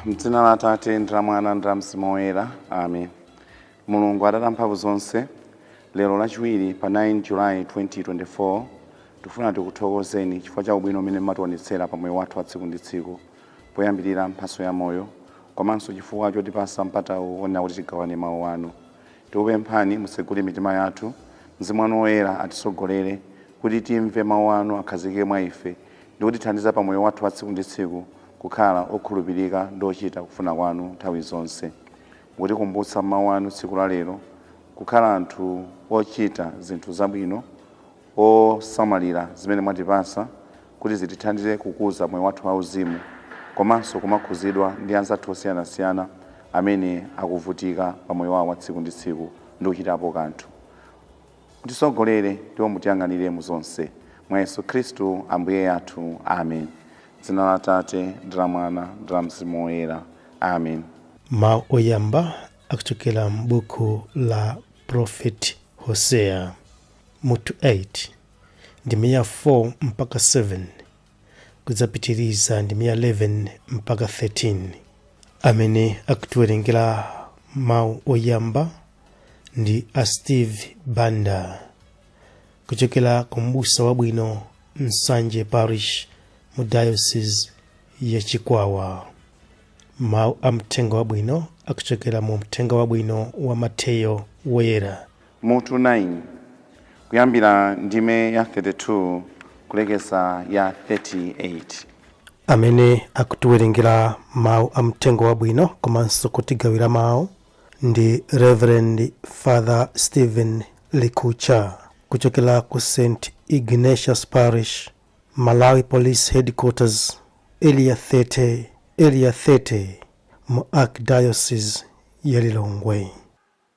Mdzina la Atate ndi la Mwana ndi la Mzimu Woyera, amen. Mulungu Atate amphamvu zonse, lero Lachiwiri pa 9 July 2024, tifuna tikuthokozeni chifukwa cha ubwino umene mumationetsera pa moyo wathu wa tsiku ndi tsiku, poyambirira mphatso ya moyo, komanso chifukwa chotipasa mpatawu wonena kuti tigawane mawu anu. Tikupemphani mutsegule mitima yathu, Mzimu wanu Woyera atitsogolere kuti timve mawu anu, akhazikike mwa ife ndi kutithandiza pa moyo wathu wa tsiku ndi tsiku kukhala okhulupirika ndi ochita kufuna kwanu nthawi zonse. Mukutikumbutsa m'mawu anu tsiku la lero kukhala anthu ochita zinthu zabwino, osamalira zimene mwatipasa kuti zitithandize kukuza moyo wathu wauzimu komanso kumakhuzidwa ndi anzathu osiyanasiyana amene akuvutika pa moyo wawo wa tsiku ndi tsiku ndi kuchitapo kanthu. Mutisogolere ndipo mutiyang'anire mu zonse. Mwa Yesu Khristu Ambuye athu. Amen. Dzina la Atate ndi la Mwana ndi la Mzimu Woyera. Amen. Mawu oyamba akuchokera m'buku la Prophet Hosea, mutu 8, ndime ya 4 mpaka 7, kudzapitiriza ndime ya 11 mpaka 13. Amene akutiwerengera mawu oyamba ndi a Steve Banda kuchokera ku Mbusa Wabwino, Nsanje Parish, mu Diocese ya Chikwawa. Mawu a Mthenga Wabwino akuchokera mu Mthenga Wabwino wa Mateyo Woyera, Mutu 9, kuyambira ndime ya 32 kulekeza ya 38. Amene akutiwerengera mawu a Mthenga Wabwino komanso kutigawira mawu ndi Reverend Father Stephen Likucha kuchokera ku St Ignatius Parish, Malawi Police Headquarters, Area 30, Area 30, mu Archdiocese ya Lilongwe.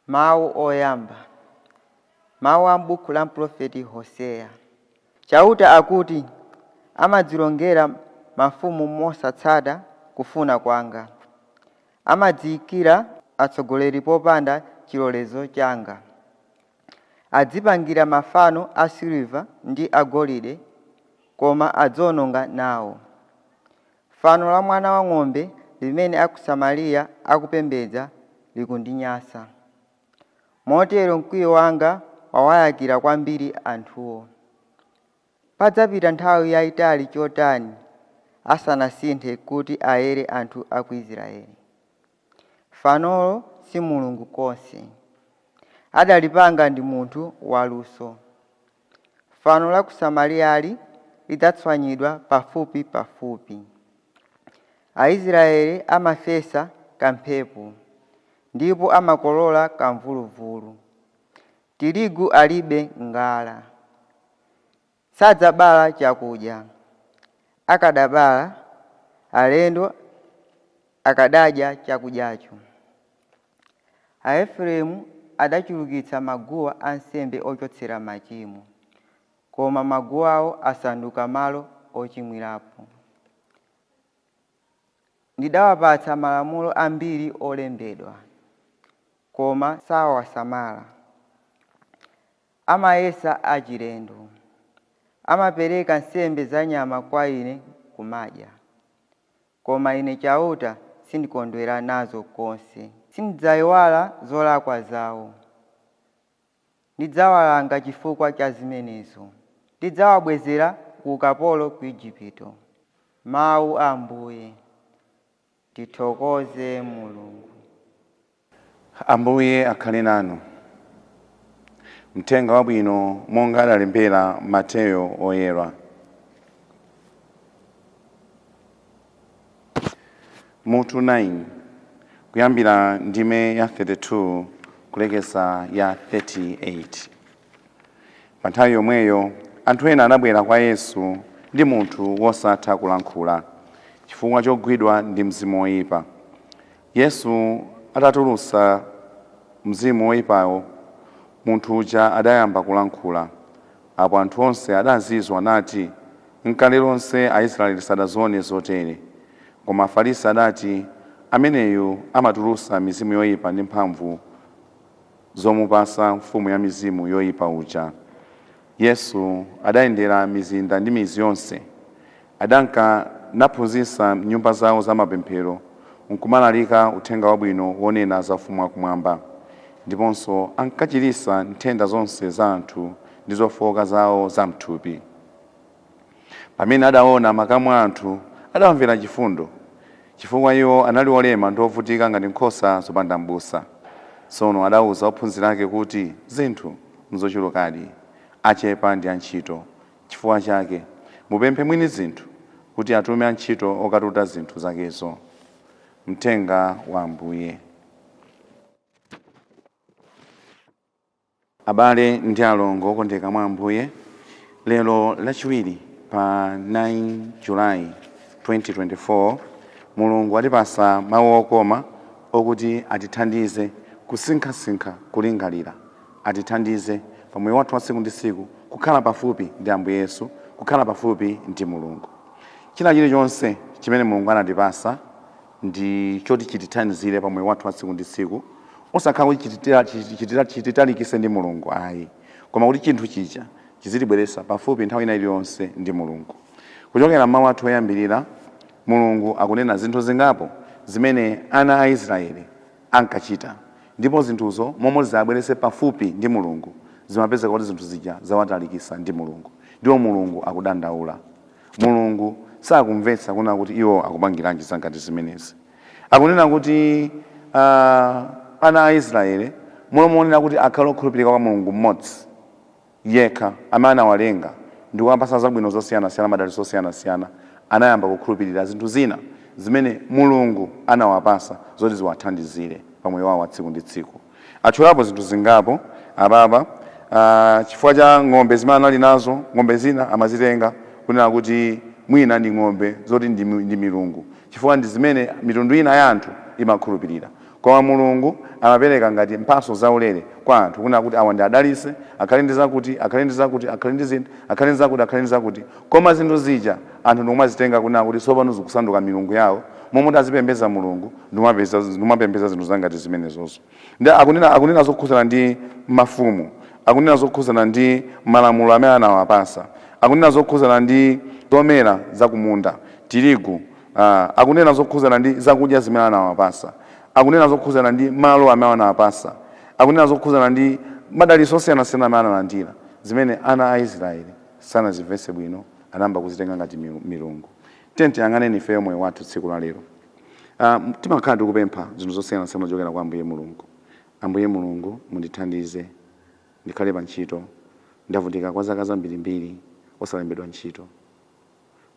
Mawu oyamba. Mawu a m'buku la mprofeti Hoseya. Chauta akuti, Amadzilongera mafumu mosatsata kufuna kwanga. Amadziikira atsogoleri popanda chilolezo changa. Adzipangira mafano asiliva ndi agolide, koma adziononga nawo. Fano la mwana wa ng'ombe limene a ku Samariya akupembedza likundinyansa. Motero mkwiyo wanga wawayakira kwambiri anthuwo. Padzapita nthawi yaitali chotani asanasinthe kuti ayere anthu a ku Israele? Fanolo si Mulungu konse. Adalipanga ndi munthu waluso. Fano la ku Samariyali lidzatswanyidwa pafupipafupi. Aisraele amafesa kamphepo, ndipo amakolola kamvuluvulu. Tirigu alibe ngala, sadzabala chakudya. Akadabala, alendo akadadya chakudyacho. Aefereimu adachulukitsa maguwa ansembe ochotsera machimo, koma maguwawo asanduka malo ochimwirapo. Ndidawapatsa malamulo ambiri olembedwa, koma sawasamala. Amayesa achilendo. Amapereka nsembe za nyama kwa Ine kumadya. Koma Ine Chauta sindikondwera nazo konse. Sindidzaiwala zolakwa zao. Ndidzawalanga chifukwa cha zimenezo. Ndidzawabwezera ku ukapolo ku Ejipito. Mawu a Ambuye. Tithokoze Mulungu. Ambuye akhale nanu. Mthenga Wabwino monga adalembera Mateyo Oyera. Mutu 9, kuyambira ndime ya 32 kulekeza ya 38. Pa nthawi yomweyo anthu ena anabwera kwa Yesu ndi munthu wosatha kulankhula chifukwa chogwidwa ndi mzimu woyipa. Yesu atatulutsa mzimu woyipawo, munthu uja adayamba kulankhula. Apo anthu onse adazizwa nati, N'kale lonse Aisraele sadazione zotere. Koma Afarisi adati, Ameneyu amatulutsa mizimu yoipa ndi mphamvu zomupatsa mfumu ya mizimu yoipa uja. Yesu adayendera mizinda ndi midzi yonse. Adanka naphunzitsa m'nyumba zao zamapemphero, Nkumalalika uthenga wabwino wonena za ufumu wakumwamba, ndiponso ankachiritsa nthenda zonse za anthu ndi zofowoka zawo za mthupi. Pamene adaona makamu a anthu, adawamvera chifundo, chifukwa iwo anali olema ndi ovutika ngati nkhosa zopanda m'busa. Tsono adawuza ophunzira ake kuti, zinthu nzochulukadi, achepa ndi antchito. Chifukwa chake mupemphe mwini zinthu kuti atume antchito okatuta zinthu zakezo. Mthenga wa Ambuye. Abale ndi alongo okondeka mwa Ambuye, lero Lachiwiri pa 9 Julayi 2024, Mulungu atipasa mawu okoma okuti atithandize kusinkhasinkha, kulingalira, atithandize pa moyo wathu wa tsiku ndi tsiku kukhala pafupi ndi Ambuye Yesu, kukhala pafupi ndi Mulungu. China chilichonse chimene Mulungu anatipasa ndi choti chitithandizire pa moyo wathu wa tsiku ndi tsiku, osakhala kuti chititalikise ndi Mulungu ayi, koma kuti chinthu chija chizitibweretsa pafupi nthawi ina iliyonse ndi Mulungu. Kuchokera mawu athu oyambirira, Mulungu akunena zinthu zingapo zimene ana a Israeli ankachita, ndipo zinthuzo momwe zibweretse pafupi ndi Mulungu, zimapezeka kuti zinthu zija zawatalikisa ndi Mulungu. Ndipo Mulungu akudandaula. Mulungu sakumvetsa kuna kuti iwo akupangiranji zangati zimenezi. Akunena kuti ana a Israeli, mulomonera kuti akhale okhulupirika kwa Mulungu mmodzi yekha amene anawalenga ndi kuwapasa zabwino zosiyanasiyana, madalitso osiyanasiyana, anayamba kukhulupirira zinthu zina zimene Mulungu anawapasa zoti ziwathandizire pa moyo wawo wa tsiku ndi tsiku. Atchulapo zinthu zingapo ababa. Chifukwa cha ng'ombe zimene anali nazo, ng'ombe zina amazitenga kunena kuti mwina ndi ng'ombe zoti ndi milungu, chifukwa ndi zimene mitundu ina ya anthu imakhulupirira. Koma Mulungu amapereka ngati mphatso zaulere kwa anthu, kunena kuti awa ndi adalitse, akhale ndi zakuti, akhale ndi zakuti, akhale ndi zinthu, akhale ndi zakuti, akhale ndi zakuti. Koma zinthu zija anthu ndikumazitenga kunena kuti tsopano zikusanduka milungu yawo, momwe azipembedza Mulungu ndimapembedza zinthu zangati zimenezozo. Ndi akunena zokhuzana ndi mafumu, akunena zokhuzana ndi malamulo amene anawapasa, akunena zokhuzana ndi zomera zakumunda, tirigu, akunena zokhuzana ndi zakudya zimene anawapasa, akunena zokhuzana ndi malo amene anawapasa, akunena zokhuzana ndi madalitso osiyanasiyana amene analandira, zimene ana a Israeli sanazimvetse bwino, anayamba kuzitenga ngati milungu. Tiye tiyang'aneni ifeyo moyo wathu tsiku la lero. Timakhala tikupempha zinthu zosiyanasiyana kuchokera kwa Ambuye Mulungu. Ambuye Mulungu, mundithandize ndikhale pa ntchito, ndavutika kwa zaka zambirimbiri osalembedwa ntchito,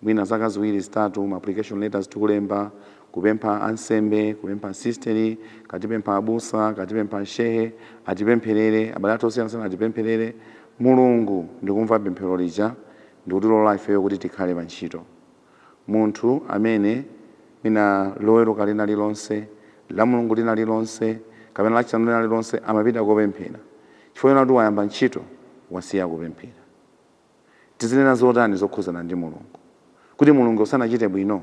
mwina zaka 2, 3, ma application letters tikulemba, kupempha ansembe, kupempha asisteri, katipempha abusa, katipempha shehe atipempherere, abale athu osiyanasiyana atipempherere. Mulungu ndikumva pemphero lija ndikutilola ifeyo kuti tikhale pa ntchito. Munthu amene mwina Loweruka lina lilonse, la Mulungu lina lilonse, kapena Lachisanu lina lilonse amapita kopemphera, chifukwa kuti wayamba ntchito wasiya kupemphera. Tizinena zotani zokhuzana ndi Mulungu? Kuti Mulungu usanachite bwino?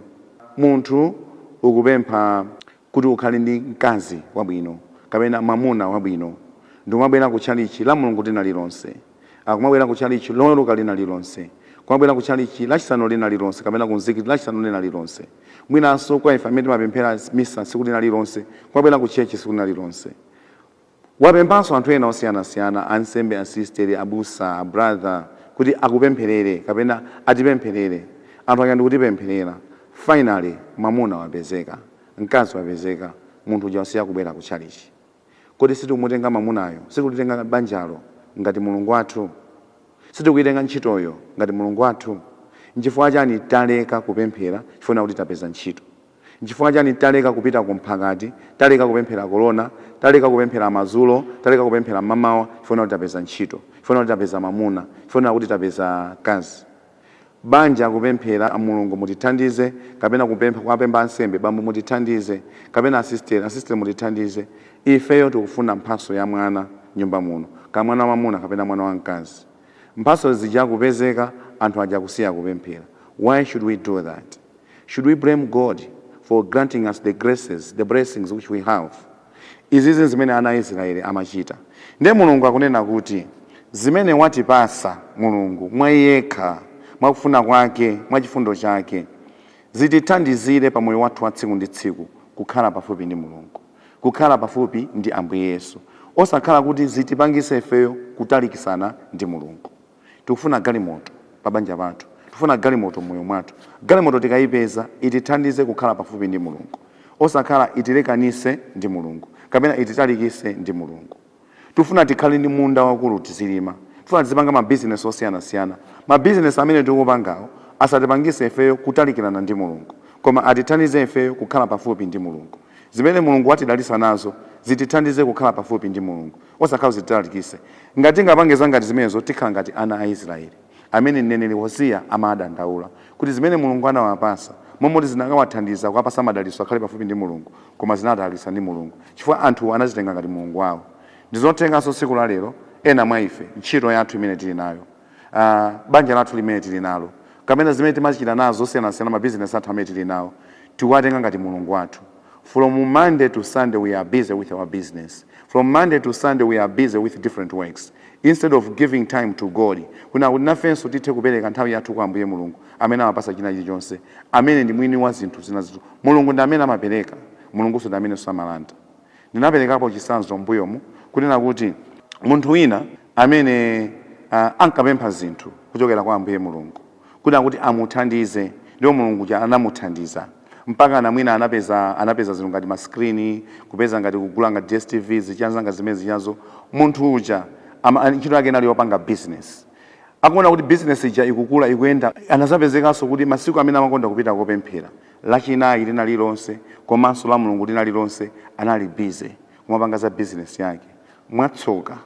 Munthu ukupempha kuti ukhale ndi mkazi wabwino kapena mwamuna wabwino, ndikumabwera ku tchalichi la Mulungu lina lilonse, akumabwera ku tchalichi Loweruka lina lilonse, kumabwera ku tchalichi Lachisanu lina lilonse, kapena ku mzikiti Lachisanu lina lilonse, mwinanso kwa ife amene timapemphera misa tsiku lina lilonse, kumabwera ku church tsiku lina lilonse. Wapemphanso anthu ena osiyanasiyana, ansembe, asisteri, abusa, abrother, kuti akupempherere kapena atipempherere. Anthu ake ndikutipempherera. Finally mwamuna wapezeka, mkazi wapezeka, munthu uja wasiya kubwera ku tchalichi. Kodi sitikumutenga mwamunayo, sitikutenga banjalo ngati mulungu wathu? Sitikuitenga ntchitoyo ngati mulungu wathu? Nchifukwa chani taleka kupemphera chifukwa kuti tapeza ntchito? Nchifukwa chani taleka kupita kumphakati, taleka kupemphera kolona, taleka kupemphera madzulo, taleka kupemphera mmamawa chifukwa kuti tapeza ntchito, chifukwa kuti tapeza mwamuna, chifukwa kuti tapeza mkazi? Banja kupemphera, Mulungu mutithandize, kapena kupempha kuwapempha ansembe, bambo mutithandize, kapena asisteri, asisteri mutithandize, ifeyo tikufuna mphatso ya mwana nyumba muno, ka mwana wamwamuna kapena mwana wamkazi. Mphatso zija kupezeka, anthu aja kusiya kupemphera. Why should we do that? Should we blame God for granting us the graces, the blessings which we have? Izizi zimene ana a Israeli amachita. Ndiye Mulungu akunena kuti zimene watipasa Mulungu mwa yekha, mwakufuna kwake, mwa chifundo chake, zitithandizire pa moyo wathu wa tsiku ndi tsiku. Kukhala pafupi ndi Mulungu, kukhala pafupi ndi Ambuye Yesu, osakhala kuti zitipangise ifeyo kutalikisana ndi Mulungu. Tikufuna galimoto pa banja pathu, tikufuna galimoto mmoyo mwathu. Galimoto tikayipeza itithandize kukhala pafupi ndi Mulungu, osakhala itilekanise ndi Mulungu kapena ititalikise ndi Mulungu. Tifuna tikhale ndi munda wakulu tizilima, tifuna tizipanga mabizinesi osiyanasiyana. Mabizinesi amene tikupangawo asatipangise ifeyo kutalikirana ndi Mulungu, koma atithandize ifeyo kukhala pafupi ndi Mulungu. Zimene Mulungu watidalisa nazo zitithandize kukhala pafupi ndi Mulungu, osakhala zititalikise. Ngati tingapange zangati zimenezo, tikhala ngati ana a Israeli amene mneneri Hosiya amadandaula kuti zimene Mulungu anawapasa, momoti zinakawathandiza kuwapasa madalitso akhale pafupi ndi Mulungu, koma zinatalikisa ndi Mulungu chifukwa anthu anazitenga ngati mulungu wawo. Ndizotenganso tsiku la lero, ena mwa ife ntchito yathu imene tili nayo, banja lathu limene tili nalo, kapena zimene timachita nazo zosiyanasiyana, mabizinesi athu amene tili nawo, tikuwatenga ngati mulungu wathu. From Monday to Sunday we are busy with our business. From Monday to Sunday we are busy with different works instead of giving time to God, kuna kuti nafenso tithe kupereka nthawi yathu kwa Ambuye Mulungu amene amapasa china chilichonse, amene ndi mwini wa zinthu zina zinthu. Mulungu ndi amene amapereka, Mulungunso ndi amene samalanda. Ndinaperekapo chitsanzo mbuyomu kunena kuti munthu wina amene ankapempha zinthu kuchokera kwa Ambuye Mulungu kunena kuti amuthandize, ndipo Mulungu cha anamuthandiza mpaka na mwina anapeza zinthu ngati ma screen, kupeza ngati kugula ngati DStv, zichanza ngati zimene zichazo. Munthu uja ntchito yake inali yopanga business. Akuona kuti business ija ikukula, ikuyenda, anazapezekanso kuti masiku amene amakonda kupita kopemphera, Lachinayi lina lilonse komanso la Mulungu lina lilonse, anali busy kumapanga za business yake. Mwatsoka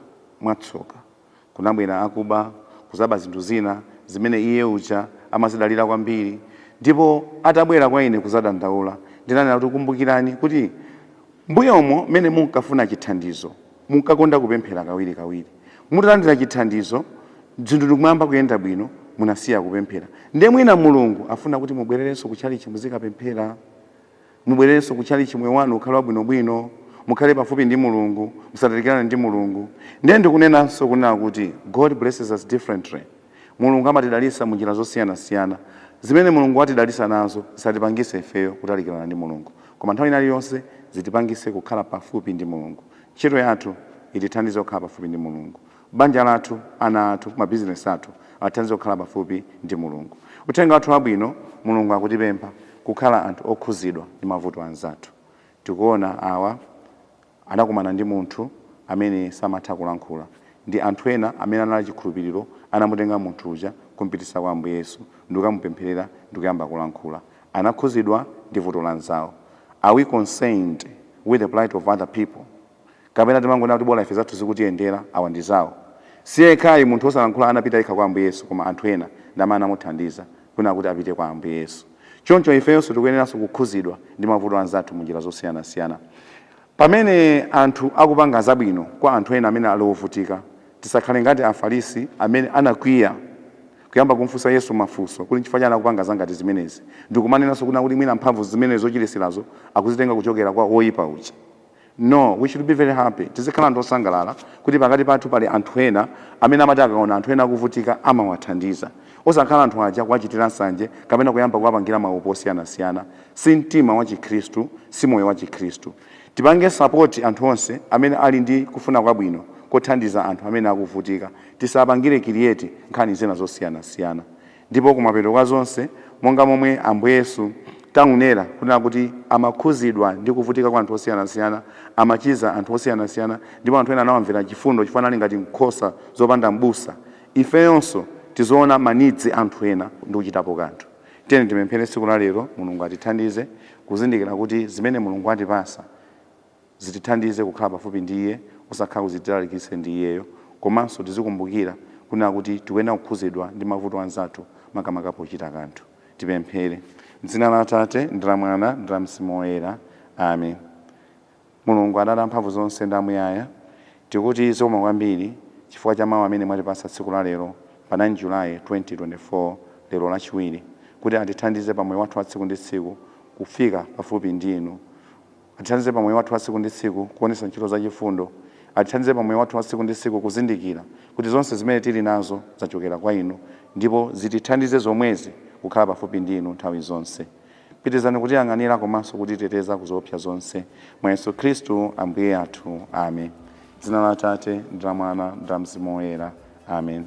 kunabwera akuba kuzaba zinthu zina zimene iye uja amazidalira kwambiri. Ndipo atabwera kwa ine kuzadandaula, ndinanena kuti, "Kumbukirani kuti mbuyomo mmene munkafuna chithandizo munkakonda kupemphera kawirikawiri. Mutalandira chithandizo, zinthu ndikumayamba kuyenda bwino, munasiya kupemphera. Ndiye mwina Mulungu afuna kuti mubwererenso kutchalichi muzikapemphera, mubwererenso kutchalichi, moyo wanu ukhale wabwinobwino, mukhale pafupi ndi Mulungu, musatalikirane ndi Mulungu." Ndiye ndikunenanso kunena kuti God blesses us differently. Mulungu amatidalisa mu njira zosiyanasiyana. Zimene Mulungu watidalisa nazo zisatipangise ifeyo kutalikirana ndi Mulungu, koma nthawi ina iliyonse zitipangise kukhala pafupi ndi Mulungu. Ntchito yathu itithandize kukhala pafupi ndi Mulungu, banja lathu, ana athu, mabizinesi athu atithandize kukhala pafupi ndi Mulungu. Uthenga wathu wabwino, Mulungu akutipempha kukhala anthu okhuzidwa ndi mavuto anzathu. Tikuona awa anakumana ndi munthu amene samatha kulankhula, ndi anthu ena amene anali chikhulupiriro anamutenga munthu uja kumpitisa kwa Ambuye Yesu ndikumupempherera ndikuyamba kulankhula. Anakhuzidwa ndi vuto la nzawo. Are we concerned with the plight of other people, kapena timangonena kuti bola ife zathu zikutiyendera, awa ndi zawo? Si yekhayi munthu wosalankhula anapita yekha kwa Ambuye Yesu, koma anthu ena ndi amene anamuthandiza kunena kuti apite kwa Ambuye Yesu. Choncho ifenso tikuyeneranso kukhuzidwa ndi mavuto anzathu mu njira zosiyanasiyana. Pamene anthu akupanga zabwino kwa anthu ena amene ali ovutika, tisakhale ngati Afarisi amene anakwiya kuyamba kumfunsa Yesu mafunso kuti nchifukwa chani akupanga zangati zimenezi, ndikumanenanso kuna kuti mwina mphamvu zimene zochirisirazo akuzitenga kuchokera kwa woyipa uja. No, we should be very happy. Tizikhala anthu osangalala kuti pakati pathu pali anthu ena amene amati akaona anthu ena akuvutika amawathandiza, osakhala anthu aja kuwachitira nsanje kapena kuyamba kuwapangira maupo osiyanasiyana. Si mtima wa Chikhristu, si moyo wa Chikhristu. Tipange support anthu onse amene ali ndi kufuna kwabwino kothandiza anthu amene akuvutika. Tisapangire create nkhani zina zosiyanasiyana. Ndipo kumapeto kwa zonse, monga momwe Ambuye Yesu taunera kunena kuti amakhuzidwa ndi kuvutika kwa anthu osiyanasiyana, amachiza anthu osiyanasiyana, ndipo anthu ena anawamvera chifundo chifukwa anali ngati nkhosa zopanda m'busa, ifeyonso tizoona ma needs anthu ena ndi kuchitapo kanthu. Tiyeni tipemphere tsiku la lero, Mulungu atithandize kuzindikira kuti zimene Mulungu atipasa zitithandize kukhala pafupi ndi Iye, osakhala kuti zititalikitse ndi Iyeyo. Komanso tizikumbukira kunena kuti tikuyenera kukhuzidwa ndi mavuto anzathu, makamaka pochita kanthu. Tipemphere. M'dzina la Atate ndi la Mwana ndi la Mzimu Woyera, amen. Mulungu Atate amphamvu zonse ndi amuyaya, tikuti zikomo kwambiri chifukwa cha mawu amene mwatipasa tsiku la lero pa 9 Julayi 2024, lero Lachiwiri, kuti atithandize pa moyo wathu wa tsiku ndi tsiku kufika pafupi ndi Inu, atithandize pa moyo wathu wa tsiku ndi tsiku kuonetsa ntchito zachifundo, atithandize pa moyo wathu wa tsiku ndi tsiku kuzindikira kuti zonse zimene tili nazo zachokera kwa Inu, ndipo zitithandize zomwezi kukhala pafupi ndi Inu nthawi zonse. Pitirizani kutiyang'anira komanso kutiteteza kuzoopsa zonse, mwa Yesu Khristu Ambuye athu. Amen. Dzina la Atate, ndi la Mwana, ndi la Mzimu Woyera. Amen.